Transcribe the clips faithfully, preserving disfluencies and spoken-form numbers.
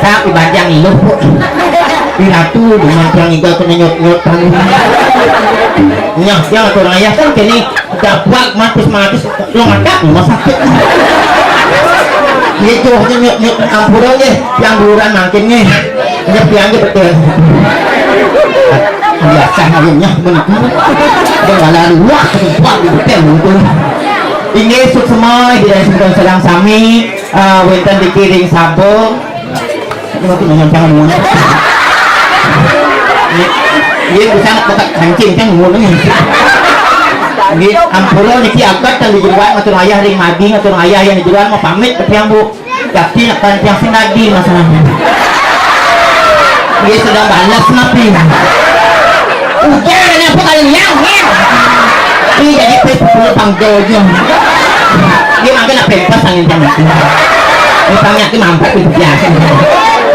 Tapi banjang iluh, Bu. Di ratu, dengan tiang iga kena nyot-nyot kan. Nyah, nyah, atur ayah kan kini dapat matis-matis, lo ngadak rumah sakit. Iya, tuh, nyot-nyot, ampura, ya. Yang duluran makin, ya. Nyep, yang, ya, betul. Biasa, nyah, bener. Dia malah luak, luak, betul, betul. Inggih, suksma, di dalam sekolah selang sami, eh, wonten di kiring sabung. Ini aku nanya jangan ngomong. Iya, bisa nak buka kancing kan ngomong. Nggih, ampura niki akat dan di jeroan ngatur ayah ring magi ngatur ayah yang di jeroan mau pamit ke tiang, Bu. Tapi nak kan tiang sing tadi masalahnya. Dia sedang balas napi. Udah, ada apa kalian? Ini jadi pepuluh panggilnya. Dia makin nak pempas angin jam itu. Ini tanya ke mampet itu biasa.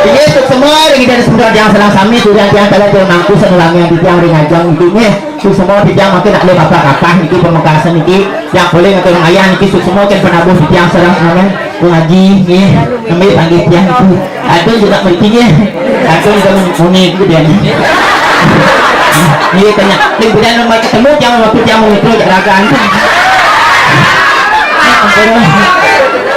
Ini untuk semua yang dari semua yang salah sami, sudah yang kalian telah mampu senulangi yang tiang ring ajang intinya. Untuk semua tiang makin nak lihat apa-apa, itu pemekasan itu yang boleh ngatur ayah itu semua kan penabuh tiang salah semuanya. Ngaji, nggih. Ngambil panggil tiang itu. Ada juga mesti, nggih. Ada juga muni itu dia. Nggih, tanya. Ning bulan nomor ketemu tiang waktu tiang mau itu ragaan.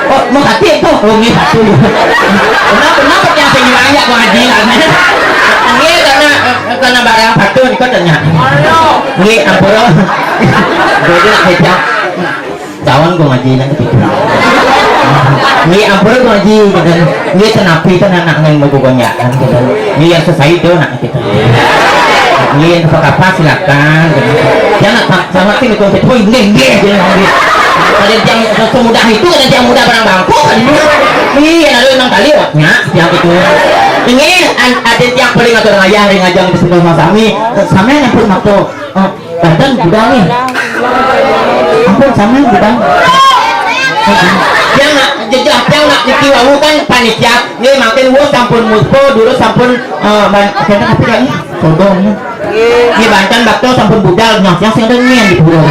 Oh, mau hati itu. Oh, nggih, satu. Kenapa, kenapa tiang sing banyak ngaji lah? Nggih, karena, karena barang satu itu tanya. Nggih, ampura. Jadi, tiang. Cawan ku ngaji nak gitu. Ni ampun ku ngaji gitu. Ni tenapi tu anak nang mau banyak kan gitu. Ni yang sesuai tu nak gitu. Ni yang apa-apa silakan gitu. Jangan tak sama sih gitu. Oh, nggih, nggih, dia nggih. Ada yang semudah itu, ada yang mudah barang bangku kan. Ni yang ada enam kali waknya yang itu. Ini an- ada yang paling atur ayah ring ajang di sini sama sami. Sami yang pun waktu, eh, Banten budal nih. Ampun, sami budal. Tiang nak jejah, tiang nak niki wau kan panitia. Nggih, makin wau sampun muspo, durus sampun, eh, ban-, kena apa ya nih? Sodong nih. Nggih, banten bakto sampun budal, nah, yang sing ada nih di pura.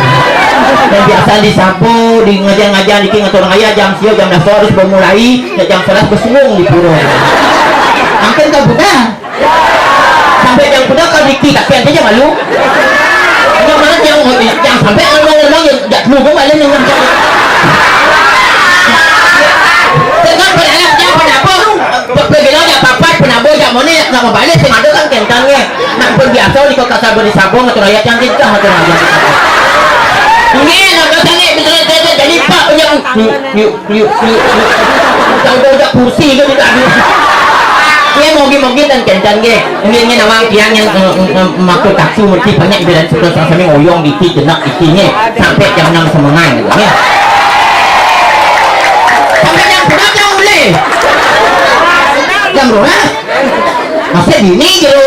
Dan biasa di sapo, di ngajar-ngajar niki ngatur ayah jam sia, jam dasar harus bermulai, ya jam sebelas bersuung di pura. Makin ke budal. Sampai yang kuda kau Riki, tapi ada yang malu. Yang mana yang, yang sampai ngomong-ngomong yang jak lu kau balik dengan. Tengok pada anak yang pada apa? Pergi lo jak papat, pada apa jak mana nak mau balik si madu kan kentangnya. Nak pun biasa ni kau kasar beri sabung atau rakyat yang tingkah atau rakyat. Ini nak kau sangat betul-betul jadi pak punya. Yuk, yuk, yuk, yuk. Tang udah kursi ke kita ni. Ye mogi-mogi dan kencan ge. Ini, ini nawang tiang yang, eh, eh, eh, makhluk taksu mesti banyak bidan sudah sami ngoyong dikit, jenak dikit ni. Sampai jam enam semengan gitu ni. Sampai jam berapa jam boleh? Jam berapa? Masih dini gitu.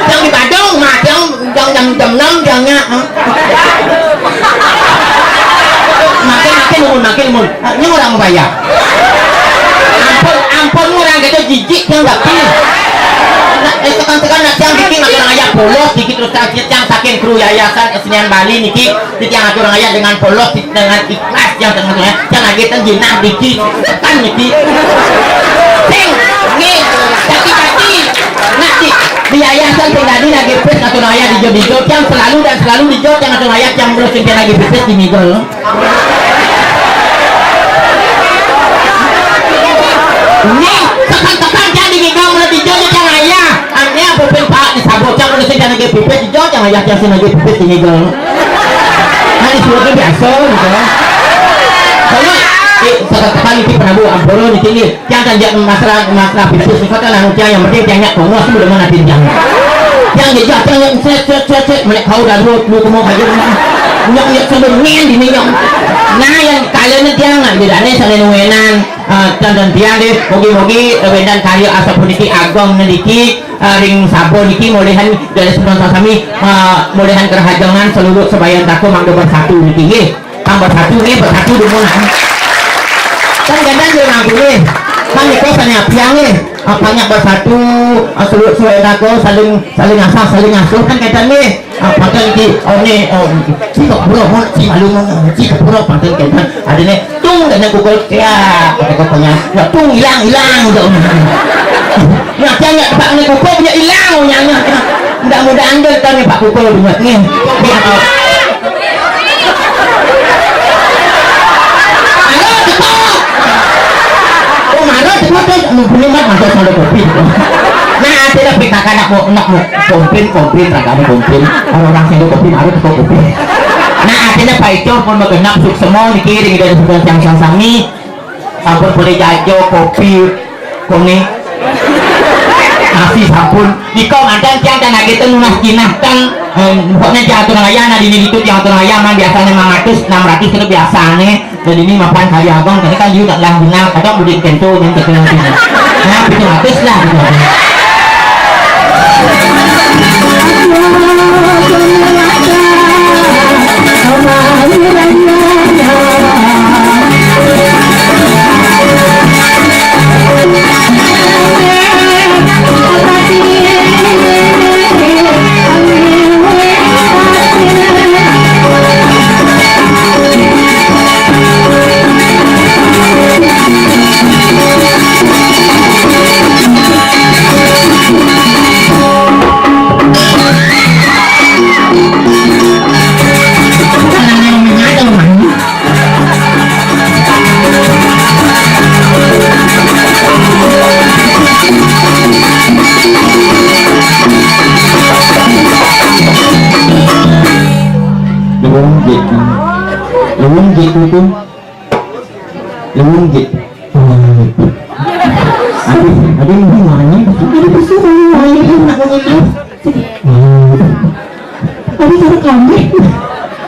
Yang di Badung, mah, yang, yang, yang jam enam, yang nya, ah. Makin, makin mun, makin mun. Ah, ini orang bayar. Ampun, ampun, orang kata jijik yang tapi. Nah, eh, tekan-tekan nak yang bikin makin ayah polos, dikit terus sakit yang saking kru yayasan kesenian Bali niki, titiang atur ayah dengan polos, dengan ikhlas yang tengah-tengah. Yang lagi ten jinah dikit, tekan niki. Sing, nggih, kaki-kaki. Nah, di, di yayasan sing tadi lagi pes ngatur ayah di Jodijo, yang selalu dan selalu di Jod, yang ngatur ayah, yang terus yang lagi pes di Migol. Ini tekan-tekan jadi gigang mulai dijawab yang ayah. Aneh apa pun pak disabot yang mulai sing jadi pipit dijawab yang ayah yang sing lagi pipit ini gol. Nah, disuruh biasa gitu. Kalau eh, tekan-tekan itu pernah bu amporo di sini. Yang kan jadi masalah masalah bisnis itu kan anu yang penting yang nyak kongos itu udah mana pinjam. Yang dijawab yang set set set set mereka kau dah dua dua kemau aja. Nyok nyok sebelum ngen di nyok. Nah, yang kalian nanti yang nggak tidak nih saling nungguinan. Ah, dan, dan tiang deh, mugi-mugi, eh, wendan karya asapuniki ageng niki, eh, ring sabo niki mulihan dari semeton sami, eh, mulihan kerahajengan seluruh sebayan taku mangga bersatu niki nggih. Tambah satu nggih, bersatu dumunan. Kan gandang di mangku nggih. Kan niko sanya tiang nggih. Ah, banyak bersatu, ah, seluruh sebayan taku saling, saling asah, saling asuh kan kaitan nggih. Ah, pakai di, oh, ni, oh, cik pura, mon, cik malu, mon, cik pura, pakai kaitan. Ada ni, tung, dan aku kol, ya, pakai kau punya. Ya, tung, hilang, hilang, tu. Nah, dia nggak tempat ini kuku punya hilang, punya, punya. Mudah-mudahan dia tahu nih, Pak, kuku punya. Nih, dia tahu. Halo, cepat. Oh, mana cepat, terus nungguin mat masuk sandal kopi. Nah, ada lah P K K nak mau, nak mau komplain, komplain, rakyat komplain. Orang-orang sandal kopi, mana cepat kopi. Nah, akhirnya Pak Icor pun bergenap suksema niki ring dari sebelah tiang sami. Sampun polih jaja, kopi, kuning, nasi sampun. Nika manten tiang tan nagih ten nunas kinah tan, eh, pokoknya tiang atur ngayah, nah dini ditu tiang atur ngayah, man biasanya lima ratus, enam ratus itu biasanya. Dan ini mapan kali abang, tadi kan you tak lah benar, kadang budi kento yang terkenal sini. Nah, tujuh ratus lah, tujuh ratus. Lewung gitu. Lewung gitu tuh. Lewung gitu. Aduh, aduh, ini mana? Aduh, bisa, aduh, aduh, aduh, aduh. Tadi cara kambing.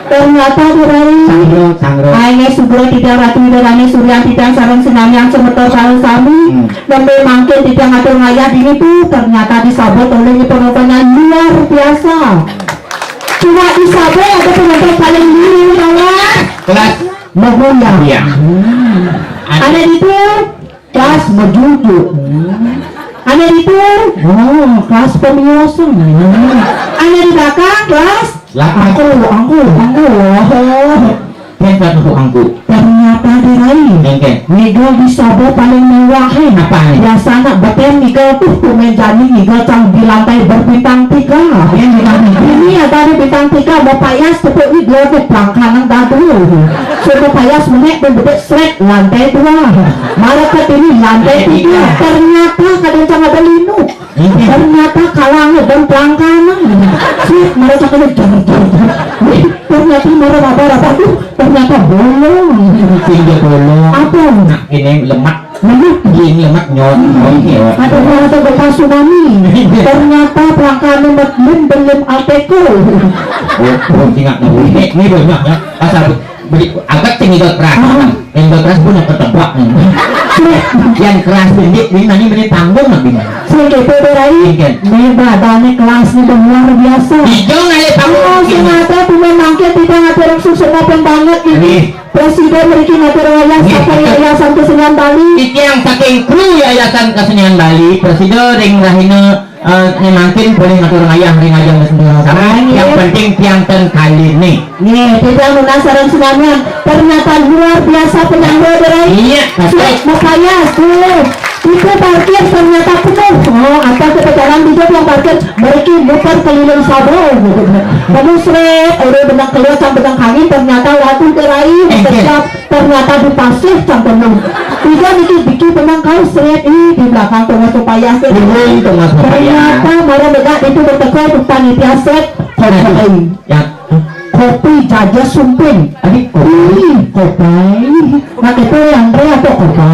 Ternyata dirai. Sangro, sangro. Aine Sugro titiang Ratu Ida Dane Suryan titiang sareng sinamian semeton sareng sami. Hmm. Nembe mangkin titiang atur ngayah dini tuh ternyata disabet oleh penonton yang luar biasa. Cuma disabet ada penonton paling dulu, kawan. Kelas Mogoya. Iya. Hmm. Ada di itu. Kelas mejujuk. Ada di itu. Oh, kelas pemiosan. Ada di belakang, kelas. Lah, angku, angku. Angku. Oh. Kan satu angku. Ternyata dirai. Engke. Nigel di Sobo paling mewah, eh. Apa nih? Biasanya beten nigel tuh pemain jani nigel cang di lantai berbintang tiga. Yang di lantai. Ini ada di bintang tiga, mau payas tepuk nigel di belakang dadu. Suruh payas menek dan bedek seret lantai dua. Mara ke ini lantai tiga. Ternyata kadang cang ada linu. Ternyata kalangnya dan pelangkanan. Sih, mereka kena jar, jar, jar. Wih, ternyata marah raba-raba. Duh, ternyata bolong. Tinggi bolong. Apa? Nah, ini lemak. Lemak? Ini lemak nyot. Oh, iya. Ada merasa gempa tsunami. Ternyata pelangkanan mat-, lim belum Alteco. Oh, oh, tinggal tahu. Ini, ini banyak ya. Pasal beli agak tinggi keras. Ah. Yang keras pun yang ketebak nih. Yang keras pendek ini nanti meni tanggung lagi nih. Sing kepo berai. Iya. Ini badane kelasnya udah luar biasa. Ijo ngalih tanggung. Oh, sing ada pemain mangkir tidak ngatur langsung semua banget ini. Nih. Presiden mriki ngatur wayah. Nih, saking betul. Yayasan Kesenian Bali. Iki yang saking kru Yayasan Kesenian Bali, Presiden ring rahina Eh, nih mangkin boleh ngatur ngayah ring ajeng wis sama. Amin. Yang penting tiang ten kali nih. Nih, kita nunas sareng sinamian. Ternyata luar biasa penyambut, Rai. Iya, betul. Sudah, makanya tuh, itu parkir ternyata penuh. Oh, apa kita jalan di yang parkir, mereka muter keliling Sabo. Kamu seret, udah benang keluar, cang benang angin, ternyata waktu Rai, iya. Setiap Ternyata di pasir cang tenung. Tiga niki bikin tenang kau seret, ih, di belakang tengah supaya seret. Turun tengah supaya. Ternyata mara mega itu berteko di panitia seret. Kopi. Ya. Kopi jaja sumping. Adi kopi. Ih, kopi. Nah, itu yang re apa kopi?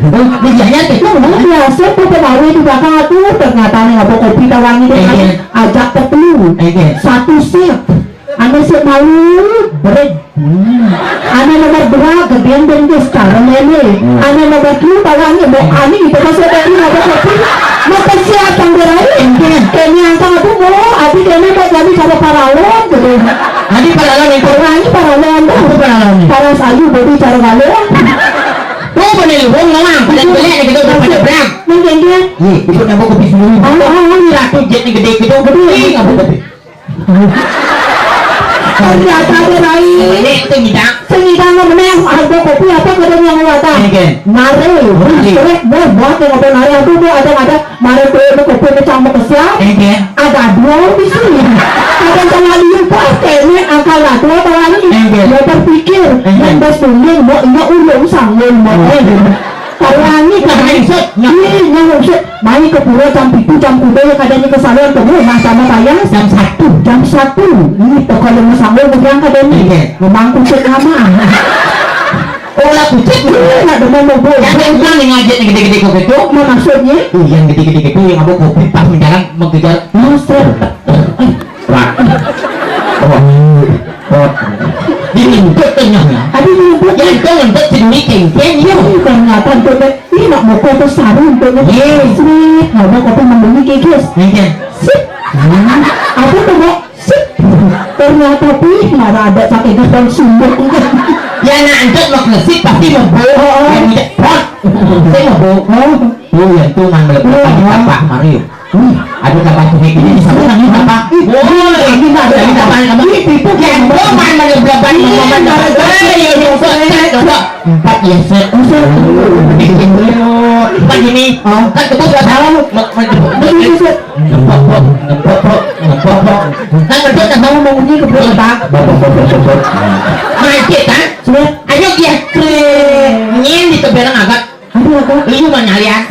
Oh, ini jaja teh. Nah, biasa tuh pegawai di belakang aku ternyata nih apa kopi tawangi deh. Iya. Ajak tepelu. Iya. Satu sip. Ane sik malu, bret. Hmm. Ane nomor dua, gedean dengdes, cara lele. Hmm. Ane nomor tiga, bawahnya, mau ani, itu kan saya tadi ngapa kopi. Mau ke siapa, Bray? Iya. Kami angkang aku mau, abi kami mau jadi cara paralon, gitu. Adi paralon itu. Paralon, paralon. Apa paralon? Paras ayu, bodi cara galon. Tuh, bener, wong ngomong, pada beli, gitu, udah pada berang. Mungkin dia. Iya, itu nambah kopi sendiri. Oh, oh, oh, iya. Satu jet gede, gitu, gede, nggak apa-apa. Ternyata ada lain. Ini itu ngidang. Sing ngidang meneh, ada kopi apa kada yang ngawatan. Nggih. Nare, Nggih. Sore, buat buat yang apa nare, aduh, bu, ada ada. Mari tuh kopi pecah mau kesian. Nggih. Ada dua di sini. Ada yang liu pas kene angkal lah, dua orang ini. Nggih. Dia berpikir, Nggih. Yang bas dongeng, mau iya ulung sanggul, mau Nggih. eh. Tarangi, Nggak tarangi. Maksud, nggak. Iya, nggak maksud. Mai ke pura jam pitu, jam kuda yang ada di kesalahan tuh, nah sama saya. Jam satu. Jam satu. Ini pokoknya mau sanggul, mau berangkat deh nih. Nggih. Memang kusut nama. Oh, lah, kucing. Iya, nak demam mau bu. Yang yang pulang nih ngajak yang gede-gede kok gitu. Nah, maksudnya? Tuh, yang gede-gede gitu, yang apa kopi pas menjalan mengkejar. Monster. Wah. Oh. Oh. Di lingkut tengahnya. Ada lingkut. Yang itu lingkut sini kengkeng, yo. Ih, ternyata untuk deh. Ini nak mau kau tuh sarung tuh. Iya. Sweet. Mau kau tuh membeli kikis. Iya. Sip. Apa tuh, Bok? Sip. Ternyata pih, mana ada sakit gerbang sumber. Ya, nak, entet mau kelesik pasti mau bu. Oh, oh. Yang ngecek pot. Saya mau bu. Oh. Tuh, yang tuh man melebu. Iya. Apa, Mario? Wih, ada tambah kuning ini, sama lagi tambah. Woi, ini mah ada tambah tambah. Ini itu yang gua main mana berapa nih, gua main berapa? Iya, iya, iya. Empat ya, set. Empat ini. Oh. Kan kita sudah tahu. Mak- mak- Betul, betul, set. Ngempok, pok, ngempok, pok, ngempok, pok. Kan betul kan kamu mau bunyi ke belakang. Bok, bok, bok, bok, bok, bok. Macet kan? Sudah. Ayo dia kre. Nyen di tebelang agak. Aduh, apa? Liu mah nyalian.